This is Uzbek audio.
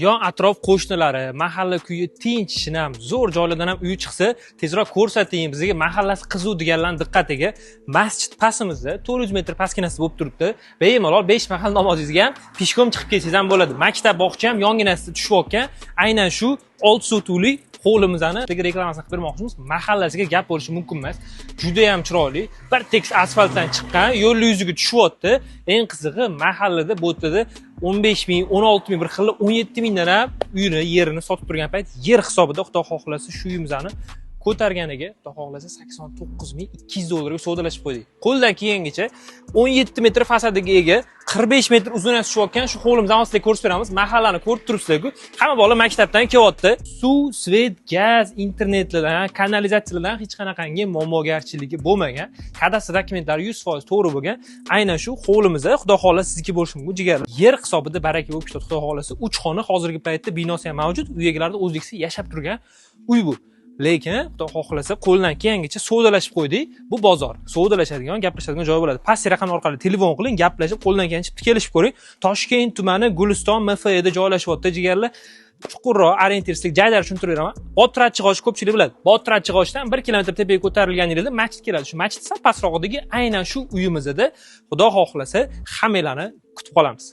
Yon atrof qo'shnilari, mahalla kuyi tinch, shinam, zo'r joylardan ham uyi chiqsa, tezroq ko'rsating bizga, mahallasi qiziq deganlarni diqqatiga. Masjid pastimizda, 400 metr pastginasida bo'lib turibdi. Bemalol 5 mahal namozingizga ham пешком chiqib kelsangiz ham bo'ladi. Maktab, bog'cha ham yonginasida tushayotgan aynan shu 6 sotixli hovlimizni sizlarga reklamasini qilib bermoqchimiz. Mahallasiga gap bo'lishi mumkin emas. Juda ham chiroyli, bir tekis asfaltdan chiqqan, yo'lni yuziga tushyapti. Eng qizig'i, mahallada bu yerda 15 ming, 16 ming, bir xil 17 mingdan ham uyini, yerini sotib turgan payt, yer hisobida, xudo xohlasa, shu uyimizni ko'targaniga, xudo xohlasa, 89 200 dollarga savdolashib qo'ydik. Qo'ldan kelgangacha 17 metr fasadiga ega, 45 metr uzunasi tushayotgan shu hovlimizni sizlarga ko'rsatib beramiz. Mahallani ko'rib turibsizlar-ku, hamma bola maktabdan kelyapti. Suv, свет, gaz, internetlardan, kanalizatsiyalardan hech qanaqangi muammogarchiligi bo'lmagan, kadastr dokumentlari 100% to'g'ri bo'lgan aynan shu hovlimizda, xudo xohlasa, sizniki bo'lishi mumkin, jigarlar. Yer hisobida baraka bo'lib ketadi, xudo xohlasa. Uch xona, hozirgi paytda binosi ham mavjud, uy egalarida o'zliksiz yashab turgan uy bu. Lekin xudo xohlasa, qo'ldan kelgangacha savdolashib qo'ydik. Bu bozor, savdolashadigan, gaplashadigan joy bo'ladi. Pastki raqam orqali telefon qiling, gaplashib, qo'ldan kelgancha kelishib ko'ring. Toshkent tumani, Guliston MFda joylashyapti, jigarlar. Chuqurroq orientirlik, jaydar tushuntirib beraman. Botir Achchig'och, ko'pchilik biladi. Botir Achchig'ochdan 1 kilometr tepaga ko'tarilganingizda masjid keladi. Shu masjid sal pastrog'idagi aynan shu uyimizda, xudo xohlasa, hammanglarni kutib qolamiz.